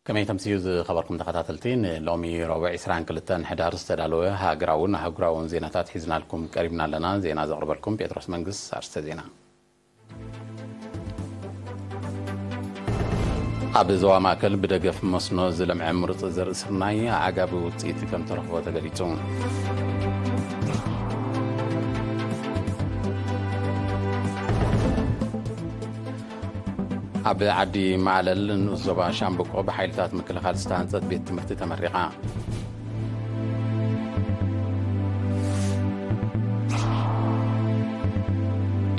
ከመይ ተምስዩ ዝኸበርኩም ተኸታተልቲ፣ ንሎሚ ረቡዕ ዕስራን ክልተን ሕዳር ዝተዳለወ ሃገራውን ኣህጉራውን ዜናታት ሒዝናልኩም ቀሪብና ኣለና። ዜና ዘቕርበልኩም ጴጥሮስ መንግስ። ኣርስተ ዜና። ኣብ ዞባ ማእከል ብደገፍ መስኖ ዝለምዐ ምሩፅ ዘርኢ ስርናይ ኣዕጋቢ ውፅኢት ከም ተረኽቦ ተገሊፁ። ኣብ ዓዲ ማዕለል ንኡስ ዞባ ሻምብቆ ብሓይልታት ምክልኻል ዝተሃንፀት ቤት ትምህርቲ ተመሪቓ።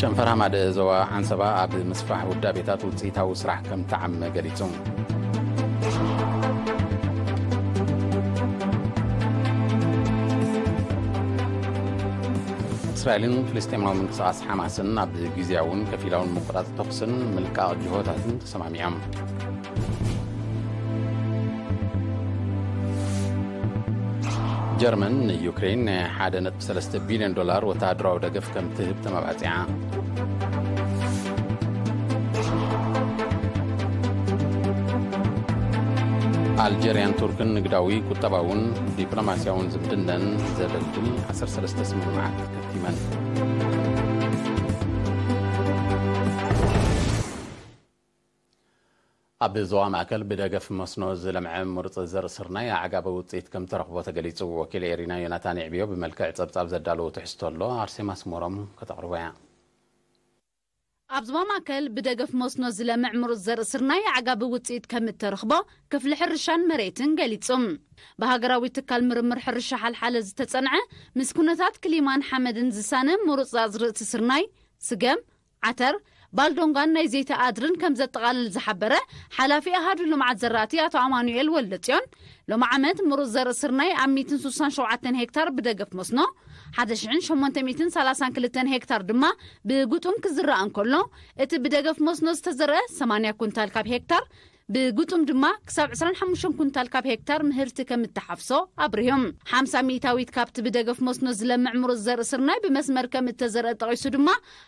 ጨንፈር ሃማደ ዞባ ዓንሰባ ኣብ ምስፋሕ ውዳቤታት ውፅኢታዊ ስራሕ ከም ተዓመ ገሊፁ። እስራኤልን ፍልስጤማዊ ምንቅስቓስ ሓማስን ኣብ ግዝያውን ከፊላውን ምቁራፅ ተኩስን ምልቃቕ ጅሆታትን ተሰማሚዖም። ጀርመን ንዩክሬን ናይ ሓደ ነጥቢ ሰለስተ ቢልዮን ዶላር ወተሃደራዊ ደገፍ ከም ትህብ ተመባፂዓ። ኣልጀርያን ቱርክን ንግዳዊ፣ ቁጠባውን ዲፕሎማስያውን ዝምድነን ዘደልድል ዓሰርተ ሰለስተ ስምምዓት ከቲመን። ኣብ ዞባ ማእከል ብደገፍ መስኖ ዝለምዐ ምሩፅ ዘርኢ ስርናይ ኣዕጋቢ ውፅኢት ከም ተረኽቦ ተገሊፁ። ወኪል ኤሪና ዮናታን ይዕብዮ ብመልክዕ ፀብፃብ ዘዳለዎ ትሕዝቶ ኣሎ፣ ኣርሴማ ስሞሮም ከተቕርቦ እያ። ኣብ ዞባ ማእከል ብደገፍ መስኖ ዝለምዕ ምሩፅ ዘርኢ ስርናይ ኣዕጋቢ ውፅኢት ከም እተረኽቦ ክፍሊ ሕርሻን መሬትን ገሊፁ። ብሃገራዊ ትካል ምርምር ሕርሻ ሓልሓለ ዝተፀንዐ፣ ምስ ኩነታት ክሊማን ሓመድን ዝሳነ ምሩፅ ኣዝርእቲ ስርናይ፣ ስገም፣ ዓተር፣ ባልዶንጋን ናይ ዘይቲ ኣድርን ከም ዘጠቓልል ዝሓበረ ሓላፊ ኣሃዱ ልምዓት ዘራእቲ ኣቶ ኣማኑኤል ወልደጽዮን፣ ሎሚ ዓመት ምሩፅ ዘርኢ ስርናይ ኣብ ሚእትን ስሳን ሸውዓተን ሄክታር ብደገፍ መስኖ፣ ሓደ ሽሕን ሸሞንተ ሚእትን ሰላሳን ክልተን ሄክታር ድማ ብጉጡም ክዝራእ እንከሎ፣ እቲ ብደገፍ መስኖ ዝተዘርአ ሰማንያ ኩንታል ካብ ሄክታር፣ ብጉጡም ድማ ክሳብ ዕስራን ሓሙሽተን ኩንታል ካብ ሄክታር ምህርቲ ከም እተሓፍሶ ኣብሪሆም። ሓምሳ ሚእታዊት ካብቲ ብደገፍ መስኖ ዝለምዕ ምሩፅ ዘርኢ ስርናይ ብመስመር ከም እተዘርአ ጠቒሱ ድማ፣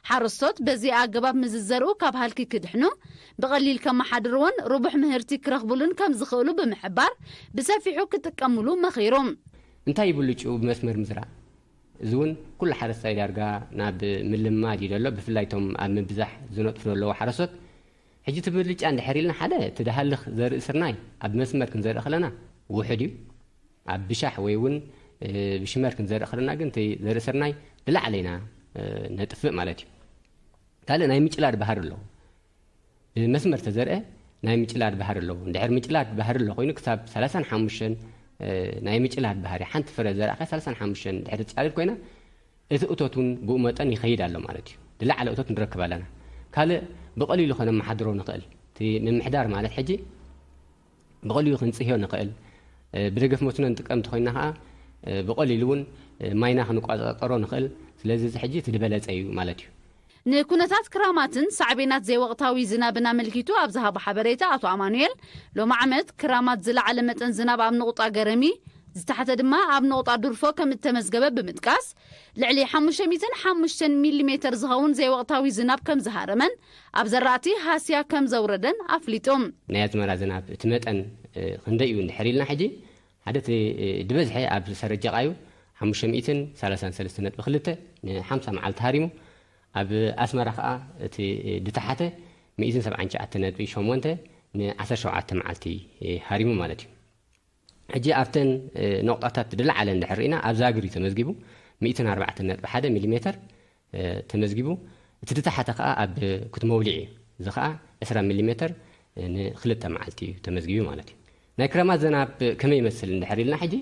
ሓረስቶት በዚ ኣገባብ ምስ ዝዘርኡ ካብ ሃልኪ ክድሕኑ፣ ብቐሊል ከመሓድርዎን ርቡሕ ምህርቲ ክረኽቡሉን ከም ዝኽእሉ ብምሕባር፣ ብሰፊሑ ክጥቀምሉ መኺሩ። እንታይ እዩ ብልጭኡ ብመስመር ምዝራእ? እዚ እውን ኩሉ ሓረስታይ ዳርጋ ናብ ምልማድ እዩ ዘሎ። ብፍላይ እቶም ኣብ ምብዛሕ ዝነጥፉ ዘለዉ ሓረስቶት፣ ሕጂ እቲ ብልጫ እንድሕር ኢልና፣ ሓደ እቲ ድሃልኽ ዘርኢ ስርናይ ኣብ መስመር ክንዘርኢ ከለና ውሑድ እዩ። ኣብ ብሻሕ ወይ እውን፣ እ፣ ብሽመር ክንዘርኢ ከለና ግን እቲ ዘርኢ ስርናይ ብላዕሊ ኢና፣ እ፣ ነጥፍእ ማለት እዩ። ካልእ ናይ ምጭላድ ባህሪ ኣለዎ። ብመስመር ተዘርአ ናይ ምጭላድ ባህሪ ኣለዎ። እንድሕር ምጭላድ ባህሪ ኣሎ ኮይኑ ክሳብ ሰላሳን ሓሙሽተን፣ እ፣ ናይ ምጭላድ ባህሪ፣ ሓንቲ ፍረ ዘርኣኻ ሰላሳን ሓሙሽተን እንድሕር ትጫልል ኮይና፣ እቲ እቶት እውን ብኡ መጠን ይኸይድ ኣሎ ማለት እዩ። ዝለዓለ እቶት ንረክብ ኣለና። ካልእ ብቐሊሉ ከነመሓድሮ ንኽእል። እቲ ምምሕዳር ማለት ሕጂ ብቐሊሉ ክንጽህዮ ንኽእል። እ፣ ብደገፍ መስኖ ንጥቀም እንተኾይንና ኸዓ፣ እ፣ ብቐሊሉ እውን፣ እ፣ ማይና ክንቆጻጸሮ ንኽእል። ስለዚ እዚ ሕጂ እቲ ዝበለጸ እዩ ማለት እዩ። ንኩነታት ክራማትን ሳዕቤናት ዘይወቕታዊ ዝናብን ኣመልኪቱ ኣብ ዝሃቦ ሓበሬታ ኣቶ ኣማኑኤል፣ ሎሚ ዓመት ክራማት ዝለዓለ መጠን ዝናብ ኣብ ንቑጣ ገረሚ፣ ዝተሓተ ድማ ኣብ ንቑጣ ዱርፎ ከም እተመዝገበ ብምጥቃስ፣ ልዕሊ ሓሙሽተ ሚእትን ሓሙሽተን ሚሊ ሜተር ዝኸውን ዘይወቕታዊ ዝናብ ከም ዝሃረመን ኣብ ዘራእቲ ሃስያ ከም ዘውረደን ኣፍሊጡ። ናይ ኣዝመራ ዝናብ እቲ መጠን፣ እ፣ ክንደይ እዩ እንድሕር ኢልና ሕጂ፣ ሓደ እቲ፣ እ፣ ዝበዝሐ ኣብ ሰረጀቓ እዩ፣ ሓሙሽተ ሚእትን ሰላሳን ሰለስተ ነጥቢ ክልተ ንሓምሳ መዓልቲ ሃሪሙ። ኣብ ኣስመራ ከኣ እቲ፣ እ፣ ዝተሓተ ሚእትን ሰብዓን ትሽዓተ ነጥቢ ሸሞንተ ንዓሰርተ ሸውዓተ መዓልቲ፣ እ፣ ሃሪሙ ማለት እዩ። ሕጂ ኣብተን፣ እ፣ ነቑጣታት ዝለዓለ እንድሕር ርኢና፣ ኣብ ዛግር እዩ ተመዝጊቡ፣ ሚእትን ኣርባዕተን ነጥቢ ሓደ ሚሊ ሜተር፣ እ፣ ተመዝጊቡ። እቲ ዝተሓተ ከኣ ኣብ ኩት መውሊዕ እዩ። እዚ ከኣ ዕስራ ሚሊ ሜተር ንክልተ መዓልቲ እዩ ተመዝጊቡ ማለት እዩ። ናይ ክረማት ዝናብ ከመይ ይመስል እንድሕር ኢልና ሕጂ፣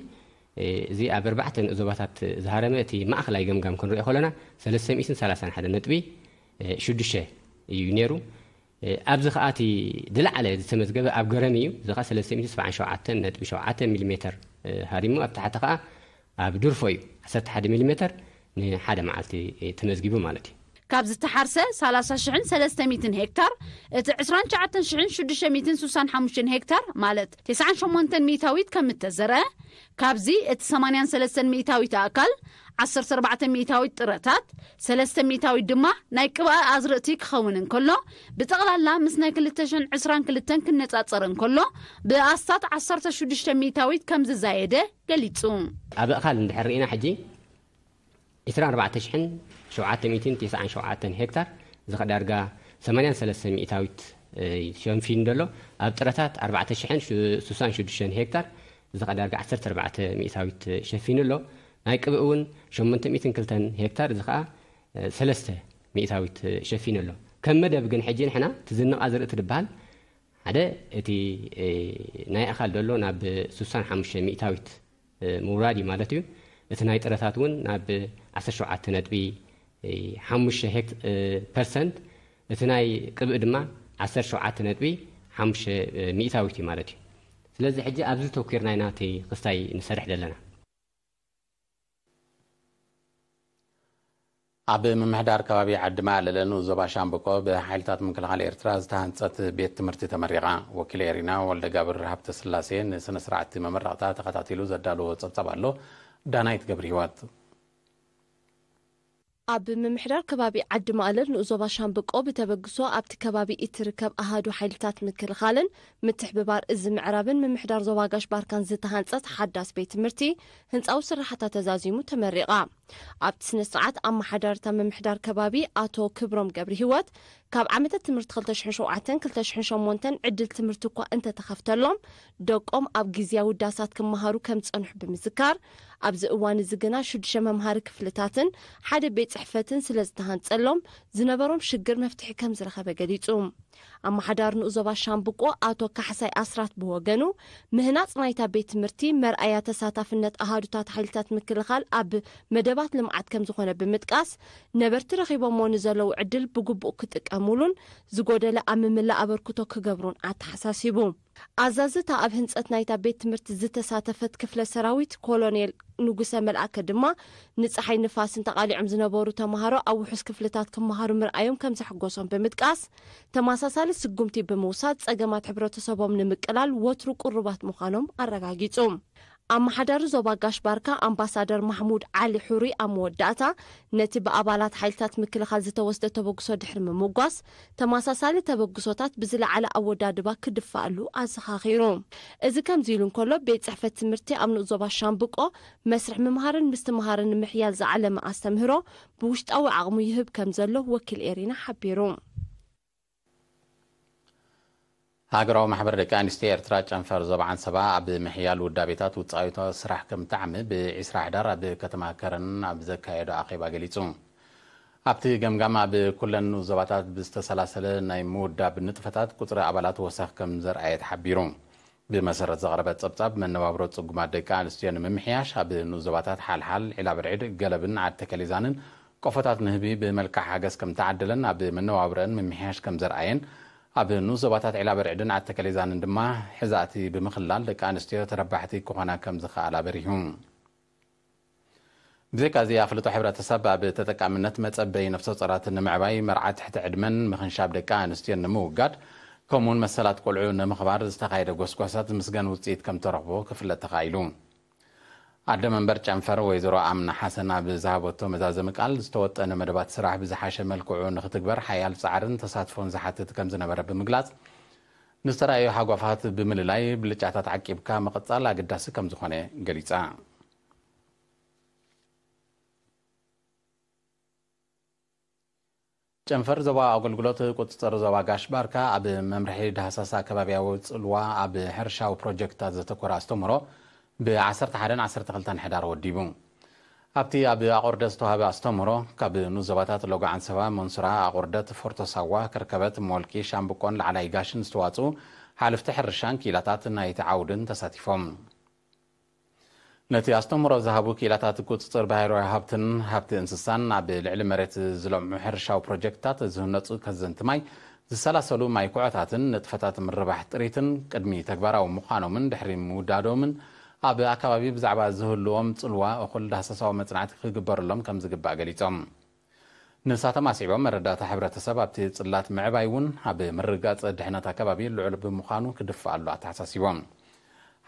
እ፣ እዚ ኣብ ኣርባዕተ ንኡስ ዞባታት ዝሃረመ እቲ ማእኸላይ ገምጋም ክንሪኦ ከለና ሰለስተ ሚእትን ሰላሳን ሓደ ነጥቢ፣ እ፣ ሽዱሽተ እዩ ነይሩ። እ፣ ኣብዚ ከኣ እቲ ዝለዓለ ዝተመዝገበ ኣብ ገረሚ እዩ። እዚ ከኣ ሰለስተ ሚእትን ሰብዓን ሸውዓተን ነጥቢ ሸውዓተ ሚሊ ሜተር፣ እ፣ ሃሪሙ። ኣብ ታሕቲ ከኣ ኣብ ድርፎ እዩ ዓሰርተ ሓደ ሚሊ ሜተር ንሓደ መዓልቲ፣ እ፣ ተመዝጊቡ ማለት እዩ። ካብ ዝተሓርሰ ሰላሳ ሽሕን ሰለስተ ሚእትን ሄክታር፣ እቲ ዕስራን ትሽዓተን ሽሕን ሽዱሽተ ሚእትን ስሳን ሓሙሽተን ሄክታር፣ ማለት ተስዓን ሸሞንተን ሚእታዊት ከም እተዘርአ፣ ካብዚ እቲ ሰማንያን ሰለስተን ሚእታዊት ኣእካል ዓሰርተ ኣርባዕተ ሚእታዊት ጥረታት፣ ሰለስተ ሚእታዊት ድማ ናይ ቅብኣ ኣዝርእቲ ክኸውን እንከሎ፣ ብጠቕላላ ምስ ናይ ክልተ ሽሕን ዕስራን ክልተን ክነጻጸር እንከሎ፣ ብኣስታት ዓሰርተ ሽዱሽተ ሚእታዊት ከም ዝዛየደ ገሊጹ። ኣብ ኣእኻል እንድሕር ርኢና፣ ሕጂ ዕስራን ኣርባዕተ ሽሕን ሸውዓተ ሚእትን ተስዓን ሸውዓተን ሄክታር፣ እዚ ኸኣ ዳርጋ ሰማንያን ሰለስተን ሚእታዊት፣ እ፣ ሸፊኑ ዘሎ። ኣብ ጥረታት ኣርባዕተ ሽሕን ሹ-፣ ሱሳን ሽዱሽተን ሄክታር፣ እዚ ኸኣ ዳርጋ ዓሰርተ ኣርባዕተ ሚእታዊት ሸፊኑ ኣሎ። ናይ ቅብእ እውን ሸሞንተ ሚእትን ክልተን ሄክታር፣ እዚ ኸኣ፣ እ፣ ሰለስተ ሚእታዊት ሸፊኑ ኣሎ። ከም መደብ ግን ሕጂ ንሕና እቲ ዝንቕ ኣዝርእቲ ዝበሃል ሓደ እቲ፣ እ፣ ናይ ኣእኻል ዘሎ ናብ ሱሳን ሓሙሽተ ሚእታዊት፣ እ፣ ምውራድ እዩ ማለት እዩ። እቲ ናይ ጥረታት እውን ናብ ዓሰርተ ሸውዓተ ነጥቢ ሓሙሽተ ሄክት-፣ እ፣ ፐርሰንት፣ እቲ ናይ ቅብእ ድማ ዓሰርተ ሸውዓተ ነጥቢ ሓሙሽተ ሚእታዊት እዩ ማለት እዩ። ስለዚ ሕጂ ኣብዚ ተኮርና ኢና እቲ ክስታይ ንሰርሕ ዘለና። ኣብ ምምሕዳር ከባቢ ዓዲ ማለለ ንኡስ ዞባ ሻምብቆ ብሓይልታት ምክልኻል ኤርትራ ዝተሃንጸት ቤት ትምህርቲ ተመሪቓ። ወኪል ኤሪና ወልደጋብር ሃብተስላሴ ንስነ ስርዓት መመረቕታ ተኸታቲሉ ዘዳለዎ ጸብጻብ ኣሎ። ዳናይት ገብረ ህይወት። ኣብ ምምሕዳር ከባቢ ዓዲ ማለል ንኡስ ዞባ ሻምብቆ ብተበግሶ ኣብቲ ከባቢ እትርከብ ኣሃዱ ሓይልታት ምክልኻልን ምትሕብባር እዚ ምዕራብን ምምሕዳር ዞባ ጋሽ ባርካን ዝተሃንጸት ሓዳስ ቤት ትምህርቲ ህንጻዊ ስራሕታ ተዛዚሙ ተመሪቓ። ኣብቲ ስነ ስርዓት ኣመሓዳርታ ምምሕዳር ከባቢ ኣቶ ክብሮም ገብረ ህይወት ካብ ዓመተ ትምህርቲ ክልተ ሽሕን ሸውዓተን ክልተ ሽሕን ሸሞንተን ዕድል ትምህርቲ እኳ እንተተኸፍተሎም ደቆም ኣብ ግዝያዊ ዳሳት ክመሃሩ ከም ዝጸንሑ ብምዝካር ኣብዚ እዋን እዚ ግና ሽዱሽተ መምሃሪ ክፍልታትን ሓደ ቤት ጽሕፈትን ስለ ዝተሃንጸሎም ዝነበሮም ሽግር መፍትሒ ከም ዝረኸበ ገሊጹ። ኣመሓዳሪ ንኡስ ዞባ ሻምብቆ ኣቶ ካሕሳይ ኣስራት ብወገኑ ምህናጽ ናይታ ቤት ትምህርቲ መርኣያ ተሳታፍነት ኣሃዱታት ሓይልታት ምክልኻል ኣብ መደባት ልምዓት ከም ዝኾነ ብምጥቃስ ነበርቲ ረኺቦሞ ንዘለዉ ዕድል ብግቡእ ክጥቀሙሉን ዝጎደለ ኣብ ምምላእ ኣበርክቶ ክገብሩን ኣተሓሳሲቡ። ኣዛዝታ ኣብ ህንጸት ናይታ ቤት ትምህርቲ ዝተሳተፈት ክፍለ ሰራዊት ኮሎኔል ንጉሰ መልኣከ ድማ ንጸሓይ ንፋስን ተቓሊዖም ዝነበሩ ተምሃሮ ኣብ ውሑስ ክፍልታት ክመሃሩ ምርኣዮም ከም ዘሐጎሶም ብምጥቃስ ተመሳሳሊ ስጉምቲ ብምውሳድ ጸገማት ሕብረተሰቦም ንምቅላል ወትሩ ቅሩባት ምዃኖም ኣረጋጊጹ። ኣመሓዳሪ ዞባ ጋሽ ባርካ ኣምባሳደር ማሕሙድ ዓሊ ሑሩይ ኣብ መወዳእታ ነቲ ብኣባላት ሓይልታት ምክልኻል ዝተወስደ ተበግሶ ድሕሪ ምምጓስ ተመሳሳሊ ተበግሶታት ብዝለዓለ ኣወዳድባ ክድፋኣሉ ኣዘኻኺሩ። እዚ ከምዚ ኢሉ እንከሎ ቤት ጽሕፈት ትምህርቲ ኣብ ንኡስ ዞባ ሻምብቆ መስርሕ ምምሃርን ምስትምሃርን ንምሕያል ዝዓለመ ኣስተምህሮ ብውሽጣዊ ዓቕሙ ይህብ ከም ዘሎ ወኪል ኤሪና ሓቢሩ። ሃገራዊ ማሕበር ደቂ ኣንስትዮ ኤርትራ ጨንፈር ዞባ ዓንሰባ ኣብ ምሕያል ውዳቤታት ውጻኢቶ ስራሕ ከም ተዓሚ ብ20 ሕዳር ኣብ ከተማ ከረን ኣብ ዘካየዶ ኣኼባ ገሊጹ። ኣብቲ ገምጋም ኣብ ኩለን ዞባታት ብዝተሰላሰለ ናይ ምውዳብ ንጥፈታት ቁጽሪ ኣባላት ወሰኽ ከም ዘርኣየ ተሓቢሩ። ብመሰረት ዘቕረበ ጸብጻብ መነባብሮ ጽጉማት ደቂ ኣንስትዮ ንምምሕያሽ ኣብ ንኡስ ዞባታት ሓልሓል፣ ዒላበርዕድ፣ ገለብን ዓዲ ተከሊዛንን ቆፎታት ንህቢ ብመልክዕ ሓገዝ ከም ተዓደለን ኣብ መነባብረን ምምሕያሽ ከም ዘርኣየን ኣብ ንኡስ ዞባታት ዒላበርዕድን ዓዲ ተከሊዛንን ድማ ሕዛእቲ ብምኽላል ደቂ ኣንስትዮ ተረባሕቲ ክኾና ከም ዝኸኣላ በሪሁ። ብዘይካዚ ኣፍልጦ ሕብረተሰብ ኣብ ተጠቃምነት መጸበይ ነፍሰ ጾራት ንምዕባይ መርዓ ትሕቲ ዕድመን ምኽንሻብ ደቂ ኣንስትዮን ንምውጋድ ከምኡውን መሰላት ቆልዑ ንምኽባር ዝተኻየደ ጎስጓሳት ምስገን ውፅኢት ከም ተረኽቦ ክፍለጥ ተኻኢሉ። ኣደ መንበር ጨንፈር ወይዘሮ ኣምና ሓሰን ኣብ ዝሃበቶ መዛዘሚ ቃል ዝተወጠነ መደባት ስራሕ ብዝሓሸ መልክዑ ንክትግበር ሓያል ፃዕርን ተሳትፎን ዝሓትት ከም ዝነበረ ብምግላፅ ንዝተረኣዩ ሓጓፋት ብምልላይ ብልጫታት ዓቂብካ ምቕፃል ኣገዳሲ ከም ዝኾነ ገሊፃ። ጨንፈር ዞባ ኣገልግሎት ቁፅፅር ዞባ ጋሽ ባርካ ኣብ መምርሒ ዳህሳሳ ከባቢያዊ ፅልዋ ኣብ ሕርሻዊ ፕሮጀክትታት ዘተኮረ ኣስተምህሮ ብ11ን 12ን ሕዳር ወዲቡ። ኣብቲ ኣብ ኣቑርደት ዝተዋሃበ ኣስተምህሮ ካብ ንኡስ ዞባታት ሎጎ ዓንሰባ፣ መንሱራ፣ ኣቑርደት፣ ፎርቶ ሳዋ፣ ከርከበት፣ ሞልቂ፣ ሻምብቆን ላዕላይ ጋሽን ዝተዋፅኡ ሓለፍቲ ሕርሻን ክኢላታት ናይቲ ዓውድን ተሳቲፎም። ነቲ ኣስተምህሮ ዝሃቡ ክኢላታት ቁፅፅር ባህርያዊ ሃብትን ሃብቲ እንስሳን ኣብ ልዕሊ መሬት ዝለምዑ ሕርሻዊ ፕሮጀክትታት ዝህነፁ ከዘንቲ ማይ ዝሰላሰሉ ማይ ኩዖታትን ንጥፈታት ምርባሕ ጥሪትን ቅድሚ ተግባራዊ ምዃኖምን ድሕሪ ምውዳዶምን ኣብ ኣካባቢ ብዛዕባ ዝህልዎም ፅልዋ እኹል ዳህሳሳዊ መፅናዕቲ ክግበረሎም ከም ዝግባእ ገሊፆም። ንሳቶም ኣስዒቦም መረዳእታ ሕብረተሰብ ኣብቲ ፅላት ምዕባይ እውን ኣብ ምርግጋፅ ድሕነት ኣከባቢ ልዑል ብምዃኑ ክድፋኣሉ ኣተሓሳሲቦም።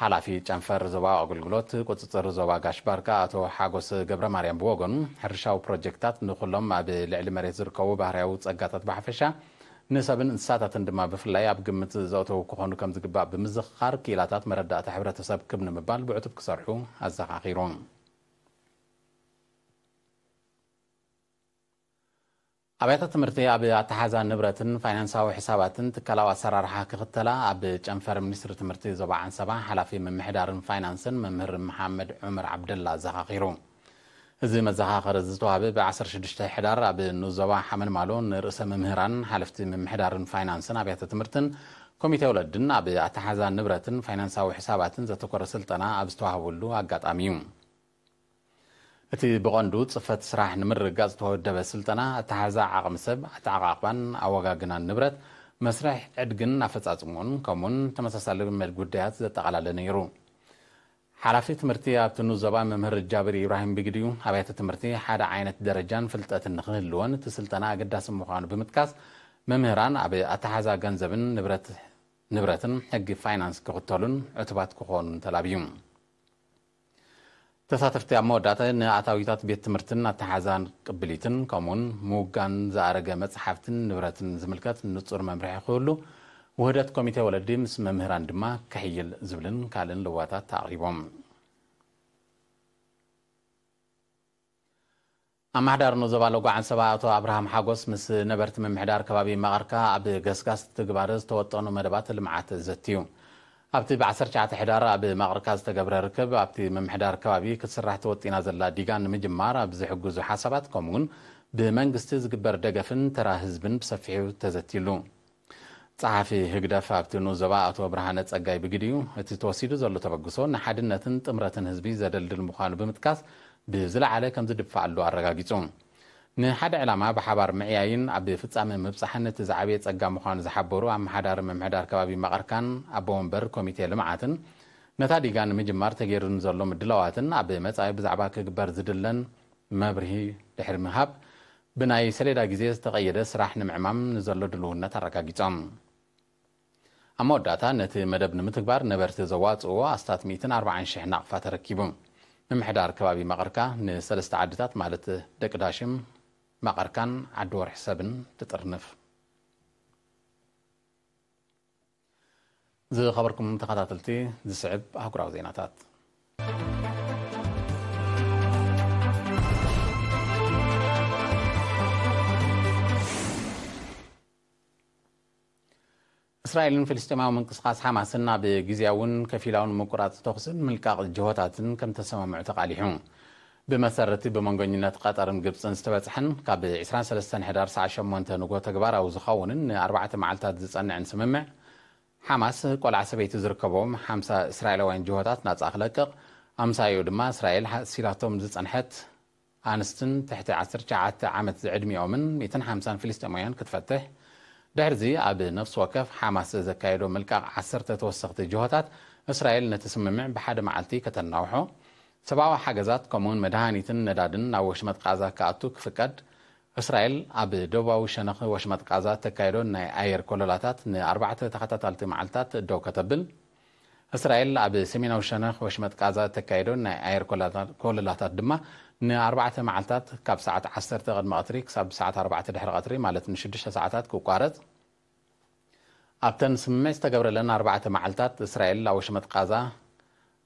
ሓላፊ ጨንፈር ዞባዊ ኣገልግሎት ቁጽጽር ዞባ ጋሽ ባርካ ኣቶ ሓጎስ ገብረ ማርያም ብወገኑ፣ ሕርሻዊ ፕሮጀክታት ንኹሎም ኣብ ልዕሊ መሬት ዝርከቡ ባህርያዊ ጸጋታት ብሓፈሻ፣ ንሰብን እንስሳታትን ድማ ብፍላይ ኣብ ግምት ዘእተዉ ክኾኑ ከም ዝግባእ ብምዝኽኻር፣ ክኢላታት መረዳእታ ሕብረተሰብ ክብ ንምባል ብዕቱብ ክሰርሑ ኣዘኻኺሩ። ኣብያተ ትምህርቲ ኣብ ኣተሓዛ ንብረትን ፋይናንሳዊ ሕሳባትን ትካላዊ ኣሰራርሓ ክኽተላ ኣብ ጨንፈር ሚኒስትሪ ትምህርቲ ዞባ ዓንሰባ ሓላፊ ምምሕዳርን ፋይናንስን መምህር መሓመድ ዑመር ዓብደላ ኣዘኻኺሩ። እዚ መዘኻኸሪ ዝተዋህበ ብ16 ሕዳር ኣብ ንዞባ ሓመልማሎ ንርእሰ መምህራን ሓለፍቲ ምምሕዳርን ፋይናንስን ኣብያተ ትምህርትን ኮሚቴ ወለድን ኣብ ኣተሓዛ ንብረትን ፋይናንሳዊ ሕሳባትን ዘተኮረ ስልጠና ኣብ ዝተዋህበሉ ኣጋጣሚ እዩ። እቲ ብቐንዱ ጽፈት ስራሕ ንምርግጋጽ ዝተወደበ ስልጠና ኣተሓዛ ዓቕሚ ሰብ፣ ኣተዓቓቕባን ኣወጋግናን ንብረት፣ መስርሕ ዕድግን ኣፈጻጽምኡን፣ ከምኡውን ተመሳሳሊ መድ ጉዳያት ዘጠቓለለ ነይሩ። ሓላፊ ትምህርቲ ኣብቲ ንኡስ ዞባ መምህር ጃብር ኢብራሂም ብግዲኡ፣ ኣብያተ ትምህርቲ ሓደ ዓይነት ደረጃን ፍልጠትን ንኽህልወን እቲ ስልጠና ኣገዳሲ ምዃኑ ብምጥቃስ፣ መምህራን ኣብ ኣተሓዛ ገንዘብን ንብረት-፣ ንብረትን ሕጊ ፋይናንስ ክኽተሉን ዕቱባት ክኾኑን ተላብዩ። ተሳተፍቲ ኣብ መወዳእታ ንኣታዊታት ቤት ትምህርትን ኣተሓዛን ቅብሊትን፣ ከምኡውን ምውጋን ዝኣረገ መጽሓፍትን ንብረትን ዝምልከት ንጹር መምርሒ ክህሉ፣ ውህደት ኮሚቴ ወለዲ ምስ መምህራን ድማ ክሕይል ዝብልን ካልእን ለዋታት ኣቕሪቦም። ኣመሓዳሪ ዞባ ሎጎ ዓንሰባ ኣቶ ኣብርሃም ሓጎስ ምስ ነበርቲ ምምሕዳር ከባቢ መቐርካ ኣብ ገስጋስ ትግባረ ዝተወጠኑ መደባት ልምዓት ዘትዩ። ኣብቲ ብ19 ሕዳር ኣብ መቐርካ ዝተገብረ ርክብ፣ ኣብቲ ምምሕዳር ከባቢ ክትስራሕ ተወጢና ዘላ ዲጋ ንምጅማር ኣብ ዝሕግዙ ሓሳባት፣ ከምኡውን ብመንግስቲ ዝግበር ደገፍን ተራ ህዝብን ብሰፊሑ ተዘትዩሉ። ጸሓፊ ህግደፍ ኣብቲ ንኡስ ዞባ ኣቶ ብርሃነ ጸጋይ ብግዲኡ፣ እቲ ተወሲዱ ዘሎ ተበግሶ ንሓድነትን ጥምረትን ህዝቢ ዘደልድል ምዃኑ ብምጥቃስ፣ ብዝለዓለ ከም ዝድፋኣሉ ኣረጋጊጹ። ንሓደ ዕላማ ብሓባር ምዕያይን ኣብ ፍጻመ ምብጻሕን እቲ ዝዓበየ ጸጋ ምዃኑ ዝሓበሩ ኣመሓዳሪ ምምሕዳር ከባቢ መቐርካን ኣቦ ወንበር ኮሚቴ ልምዓትን፣ ነታ ዲጋ ንምጅማር ተገይሩ ንዘሎ ምድላዋትን ኣብ መጻኢ ብዛዕባ ክግበር ዝድለን መብርሂ ድሕሪ ምሃብ፣ ብናይ ሰሌዳ ግዜ ዝተቐየደ ስራሕ ንምዕማም ንዘሎ ድልውነት ኣረጋጊጾም። ኣብ መወዳእታ፣ ነቲ መደብ ንምትግባር ነበርቲ ዘዋጽእዎ ኣስታት 140,000 ናቕፋ ተረኪቡ። ምምሕዳር ከባቢ መቐርካ ንሰለስተ ዓድታት፣ ማለት ደቂ ዳሽም፣ መቐርካን ዓዲ ወርሒ ሰብን ትጥርንፍ። ዝኸበርኩም ተኸታተልቲ፣ ዝስዕብ ኣህጉራዊ ዜናታት። እስራኤልን ፍልስጤማዊ ምንቅስቓስ ሓማስን ኣብ ግዝያውን ከፊላውን ምቁራጽ ተኹስን ምልቃቕ ጅሆታትን ከም ተሰማምዑ ተቓሊሑ። ብመሰረቲ ብመንጎኝነት ቀጠርን ግብጽን ዝተበጽሐን ካብ 23 ሕዳር ሰዓት 8 ንጎ ተግባራዊ ዝኸውንን ንኣርባዕተ መዓልታት ዝጸንዕን ስምምዕ፣ ሓማስ ቆልዓ ሰበይቲ ዝርከቦም ሓምሳ እስራኤላውያን ጅሆታት ናጻ ክለቅቕ፣ ኣምሳይኡ ድማ እስራኤል ሓሲራቶም ዝጸንሐት ኣንስትን ትሕቲ 19 ዓመት ዝዕድሚኦምን 150 ፍልስጤማውያን ክትፈትሕ፣ ድሕሪዚ ኣብ ነፍሲ ወከፍ ሓማስ ዘካየዶ ምልቃቕ ዓሰርተ ተወሰኽቲ ጅሆታት፣ እስራኤል ነቲ ስምምዕ ብሓደ መዓልቲ ከተናውሖ፣ ሰብኣዊ ሓገዛት ከምኡውን መድሃኒትን ነዳድን ናብ ወሽመጥ ቃዛ ክኣቱ ክፍቀድ፣ እስራኤል ኣብ ደቡባዊ ሸነኽ ወሽመጥ ቃዛ እተካየዶ ናይ ኣየር ኮለላታት ንኣርባዕተ ተኸታታልቲ መዓልታት ደው ከተብል፣ እስራኤል ኣብ ሰሜናዊ ሸነኽ ወሽመጥ ቃዛ እተካየዶ ናይ ኣየር ኮለላ-፣ ኮለላታት ድማ ንኣርባዕተ መዓልታት ካብ ሰዓት 10 ቅድሚ ቀትሪ ክሳብ ሰዓት 4 ድሕሪ ቀትሪ፣ ማለት ንሽዱሽተ ሰዓታት ክቋረጽ፣ ኣብተን ስምምዕ ዝተገብረለን ኣርባዕተ መዓልታት እስራኤል ኣብ ወሽመጥ ቃዛ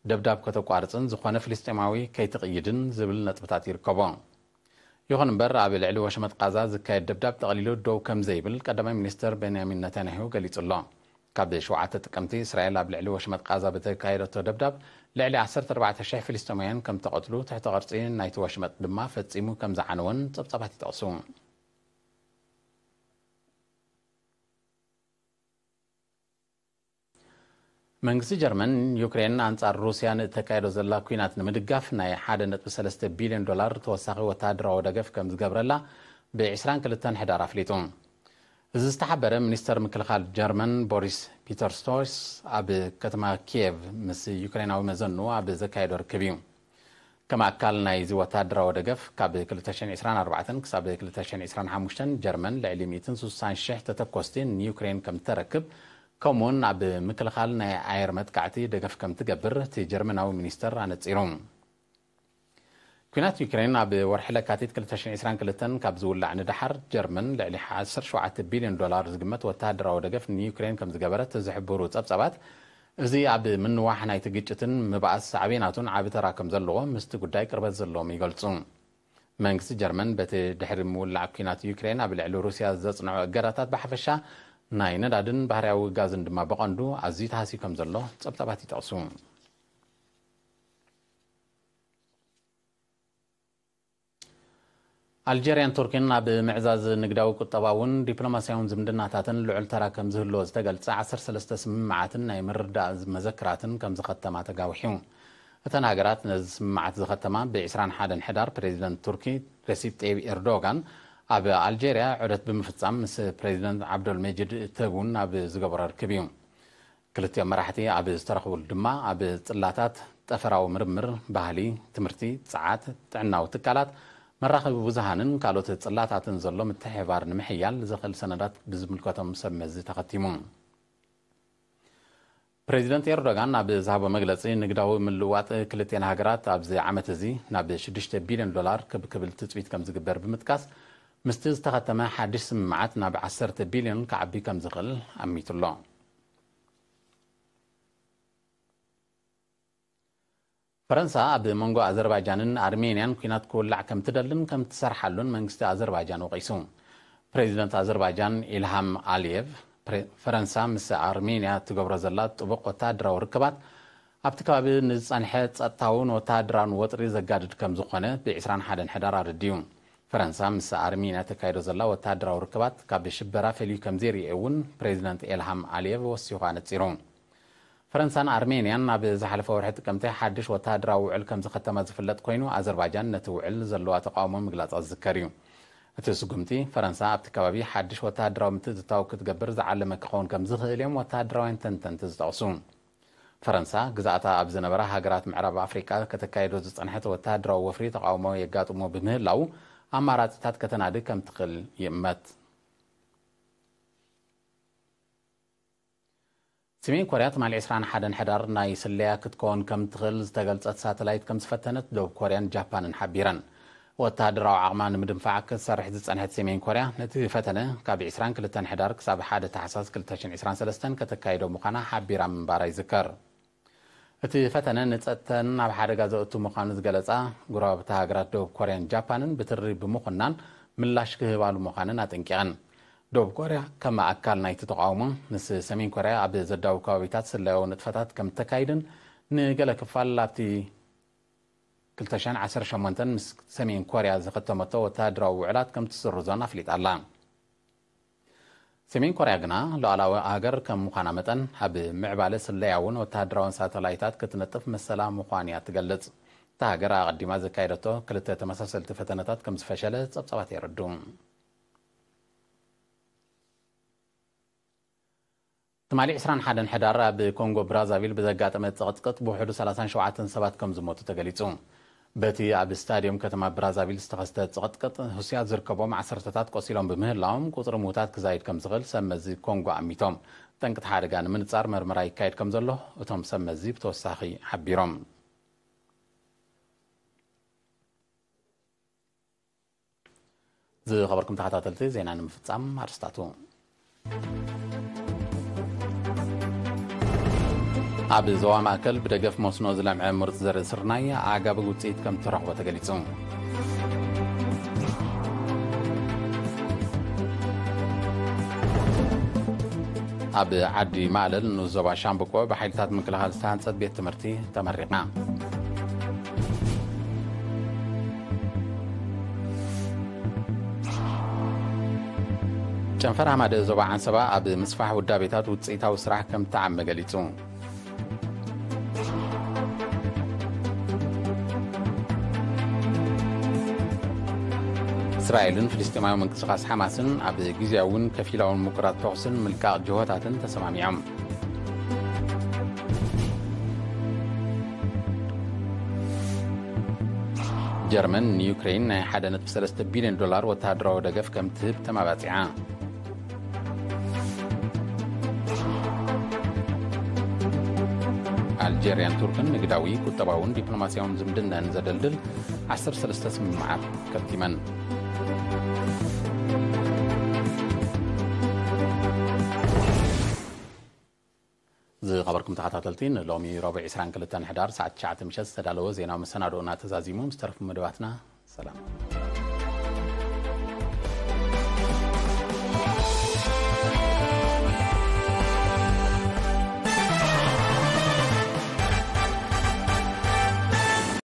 ደብዳብ ከተቋርጽን ዝኾነ ፍልስጤማዊ ከይትቕይድን ዝብል ነጥብታት ይርከቦ። ይኹን እምበር፣ ኣብ ልዕሊ ወሽመጥ ቃዛ ዝካየድ ደብዳብ ጠቕሊሉ ደው ከም ዘይብል ቀዳማይ ሚኒስተር ቤንያሚን ነታንያሁ ገሊጹ ኣሎ። ካብ ሸውዓተ ጥቅምቲ፣ እስራኤል ኣብ ልዕሊ ወሽመጥ ቃዛ ብተካየደቶ ደብዳብ ልዕሊ 14,000 ፍልስጤማውያን ከም ተቐትሉ፣ ትሕተ ቅርጺ ናይቲ ወሽመጥ ድማ ፈጺሙ ከም ዝዓነወን ጸብጻባት ይጠቕሱ። መንግስቲ ጀርመን፣ ዩክሬን ኣንጻር ሩስያ ንእተካየዶ ዘላ ኲናት ንምድጋፍ ናይ 1.3 ቢልዮን ዶላር ተወሳኺ ወተሃደራዊ ደገፍ ከም ዝገብረላ ብ22 ሕዳር ኣፍሊጡ። እዚ ዝተሓበረ፣ ሚኒስተር ምክልኻል ጀርመን ቦሪስ ፒተርስቶርስ ኣብ ከተማ ኪየቭ ምስ ዩክሬናዊ መዘኑ ኣብ ዘካየዶ ርክብ እዩ። ከም ኣካል ናይዚ ወተሃደራዊ ደገፍ፣ ካብ 2024 ክሳብ 2025 ጀርመን ልዕሊ 160,000 ተተኮስቲ ንዩክሬን ከም እተረክብ ከምኡውን ኣብ ምክልኻል ናይ ኣየር መጥቃዕቲ ደገፍ ከም ትገብር እቲ ጀርመናዊ ሚኒስተር ኣነጺሩ። ኲናት ዩክሬን ኣብ ወርሒ ለካቲት ክልተ ሽሕን ዕስራን ክልተን ካብ ዝውላዕ ንደሓር፣ ጀርመን ልዕሊ ዓሰርተ ሸውዓተ ቢልዮን ዶላር ዝግመት ወተሃደራዊ ደገፍ ንዩክሬን ከም ዝገበረት ዝሕብሩ ጸብጻባት፣ እዚ ኣብ ምንዋሕ ናይቲ ግጭትን ምብኣስ ሳዕቤናቱን ዓቢ ተራ ከም ዘለዎ ምስቲ ጉዳይ ቅርበት ዘለዎም ይገልጹ። መንግስቲ ጀርመን በቲ ድሕሪ ምውላዕ ኲናት ዩክሬን ኣብ ልዕሊ ሩስያ ዘጽንዖ እገዳታት ብሓፈሻ ናይ ነዳድን ባህርያዊ ጋዝን ድማ ብቐንዱ ኣዝዩ ተሃስዩ ከም ዘሎ ጸብጻባት ይጠቕሱ። ኣልጀርያን ቱርኪን ኣብ ምዕዛዝ ንግዳዊ ቁጠባውን ዲፕሎማስያውን ዝምድናታትን ልዑል ተራ ከም ዝህልዎ ዝተገልጸ ዓሰርተ ሰለስተ ስምምዓትን ናይ ምርዳእ መዘክራትን ከም ዝኸተማ ተጋዊሑ። እተን ሃገራት ነዚ ስምምዓት ዝኸተማ ብ ዕስራን ሓደን ሕዳር ፕሬዚደንት ቱርኪ ረሲፕ ጠይብ ኤርዶጋን ኣብ ኣልጀርያ ዑደት ብምፍጻም ምስ ፕሬዚደንት ዓብዶል መጂድ ተቡን ኣብ ዝገበሮ ርክብ እዩ። ክልቲኦም መራሕቲ ኣብ ዝተረኽቡሉ ድማ ኣብ ጽላታት፣ ጠፈራዊ ምርምር፣ ባህሊ፣ ትምህርቲ፣ ጸዓት፣ ጥዕናዊ ትካላት፣ መራኸቢ ብዙሃንን ካልኦት ጽላታትን ዘሎ ምትሕብባር ንምሕያል ዘኽእል ሰነዳት ብዝምልከቶም ሰብ መዚ ተኸቲሙ። ፕሬዚደንት ኤርዶጋን ኣብ ዝሃቦ መግለጺ፣ ንግዳዊ ምልውዋጥ ክልቲኤን ሃገራት ኣብዚ ዓመት እዚ ናብ ሽዱሽተ ቢልዮን ዶላር ክብ ክብል ትጽቢት ከም ዝግበር ብምጥቃስ፣ ምስቲ ዝተኸተመ ሓድሽ ስምምዓት ናብ ዓሰርተ ቢልዮን ክዓቢ ከም ዝኽእል ኣሚቱሎ። ፈረንሳ ኣብ መንጎ ኣዘርባይጃንን ኣርሜንያን ኲናት ክውላዕ ከም ትደልን ከም ትሰርሓሉን መንግስቲ ኣዘርባይጃን ወቒሱ። ፕሬዚደንት ኣዘርባይጃን ኢልሃም ኣልየቭ፣ ፕሬ-፣ ፈረንሳ ምስ ኣርሜንያ ትገብሮ ዘላ ጥቡቕ ወተሃደራዊ ርክባት ኣብቲ ከባቢ ንዝጸንሐ ጸጥታውን ወተሃደራውን ወጥሪ ዘጋድድ ከም ዝኾነ ብ ዕስራን ሓደን ሕዳር ኣረዲኡ። ፈረንሳ ምስ ኣርሜንያ ተካይዶ ዘላ ወተሃደራዊ ርክባት ካብ ሽበራ ፈልዩ ከም ዘይርእየ እውን ፕሬዚደንት ኤልሃም ኣልየቭ ወሲኹ ኣነጺሩ። ፈረንሳን ኣርሜንያን ኣብ ዝሓለፈ ወርሒ ጥቅምቲ ሓድሽ ወተሃደራዊ ውዕል ከም ዝኸተማ ዝፍለጥ ኮይኑ፣ ኣዘርባይጃን ነቲ ውዕል ዘለዋ ተቃውሞ ምግላጻ ዝዝከር እዩ። እቲ ስጉምቲ፣ ፈረንሳ ኣብቲ ከባቢ ሓድሽ ወተሃደራዊ ምትእትታው ክትገብር ዝዓለመ ክኸውን ከም ዝኽእል እዮም ወተሃደራውያን ተንተንቲ ዝጠቕሱ። ፈረንሳ፣ ግዝኣታ ኣብ ዝነበራ ሃገራት ምዕራብ ኣፍሪቃ ከተካይዶ ዝጸንሐት ወተሃደራዊ ወፍሪ ተቃውሞ የጋጥሞ ብምህላው፣ ኣማራጺታት ከተናዲ ከም ትኽእል ይእመት። ሰሜን ኮርያ ትማሊ ዕስራን ሓደን ሕዳር ናይ ስለያ ክትከውን ከም ትኽእል ዝተገልጸት ሳተላይት ከም ዝፈተነት ደቡብ ኮርያን ጃፓንን ሓቢረን። ወተሃደራዊ ዓቕማ ንምድንፋዕ ክትሰርሕ ዝጸንሐት ሰሜን ኮርያ፣ ነቲ ፈተነ ካብ ዕስራን ክልተን ሕዳር ክሳብ ሓደ ታሕሳስ ክልተ ሽሕን ዕስራን ሰለስተን ከተካይዶ ምዃና ሓቢራ ምንባራ ይዝከር። እቲ ፈተነ ንጸጥተን ናብ ሓደጋ ዘእቱ ምዃኑ ዝገለጻ ጎረባብቲ ሃገራት ደቡብ ኮርያን ጃፓንን ብትሪ ብምኹናን ምላሽ ክህባሉ ምዃነን ኣጠንቂቐን። ደቡብ ኮርያ ከም ኣካል ናይቲ ተቃውሞ ምስ ሰሜን ኮርያ ኣብ ዘዳውብ ከባቢታት ስለያዊ ንጥፈታት ከም እተካይድን ንገለ ክፋል ኣብቲ ክልተ ሽሕን ዓሰርተ ሸሞንተን ምስ ሰሜን ኮርያ ዝኸተመቶ ወተሃደራዊ ውዕላት ከም ትስርዞን ኣፍሊጣ ኣላ። ሰሜን ኮርያ ግና ሉዓላዊ ሃገር ከም ምዃና መጠን ኣብ ምዕባለ ስለያውን ወተሃደራውን ሳተላይታት ክትነጥፍ መሰላ ምዃኑ እያ ትገልጽ። እታ ሃገር ኣቐዲማ ዘካየደቶ ክልተ ተመሳሰልቲ ፈተነታት ከም ዝፈሸለ ጸብጻባት የረድኡ። ትማሊ ዕስራን ሓደን ሕዳር ኣብ ኮንጎ ብራዛቪል ብዘጋጠመ ጽቕጥቅጥ ብውሕዱ ሰላሳን ሸውዓተን ሰባት ከም ዝሞቱ ተገሊጹ። በቲ ኣብ ስታድዮም ከተማ ብራዛቪል ዝተኸስተ ጽቕጥቅጥ፣ ህሱያት ዝርከቦም ዓሰርተታት ቆሲሎም ብምህላዎም፣ ቁጽሪ ምዉታት ክዛይድ ከም ዝኽእል ሰብ መዚ ኮንጎ ኣሚቶም። ጠንቅቲ ሓደጋ ንምንጻር መርመራ ይካየድ ከም ዘሎ እቶም ሰብ መዚ ብተወሳኺ ሓቢሮም። ዝኸበርኩም ተኸታተልቲ፣ ዜና ንምፍጻም ኣርስታቱ። ኣብ ዞባ ማእከል ብደገፍ መስኖ ዝለምዐ ምሩፅ ዘርኢ ስርናይ ኣዕጋቢ ውፅኢት ከም እተረኽቦ ተገሊጹ። ኣብ ዓዲ ማእለል ንኡስ ዞባ ሻምብቆ ብሓይልታት ምክልኻል ዝተሃንጸት ቤት ትምህርቲ ተመሪቓ። ጨንፈር ሃማደ ዞባ ዓንሰባ ኣብ ምስፋሕ ውዳቤታት ውፅኢታዊ ስራሕ ከም እተዓመ ገሊጹ። እስራኤልን ፍልስጤማዊ ምንቅስቓስ ሓማስን ኣብ ግዜያውን ከፊላውን ምቁራጽ ተኹስን ምልቃቕ ጅሆታትን ተሰማሚዖም። ጀርመን ንዩክሬን ናይ ሓደ ነጥቢ ሰለስተ ቢልዮን ዶላር ወተሃደራዊ ደገፍ ከም ትህብ ተማባጺዓ። ኣልጀርያን ቱርክን ንግዳዊ፣ ቁጠባውን ዲፕሎማሲያውን ዝምድናን ዘደልድል ዓሰርተ ሰለስተ ስምምዓት ከቲመን። ዝኸበርኩም ተኸታተልቲ፣ ንሎሚ ረቡዕ ዕስራን ክልተን ሕዳር ሰዓት ትሽዓተ ምሸት ዝተዳለወ ዜናዊ መሰናዶና ተዛዚሙ። ምስ ተረፉ መደባትና ሰላም።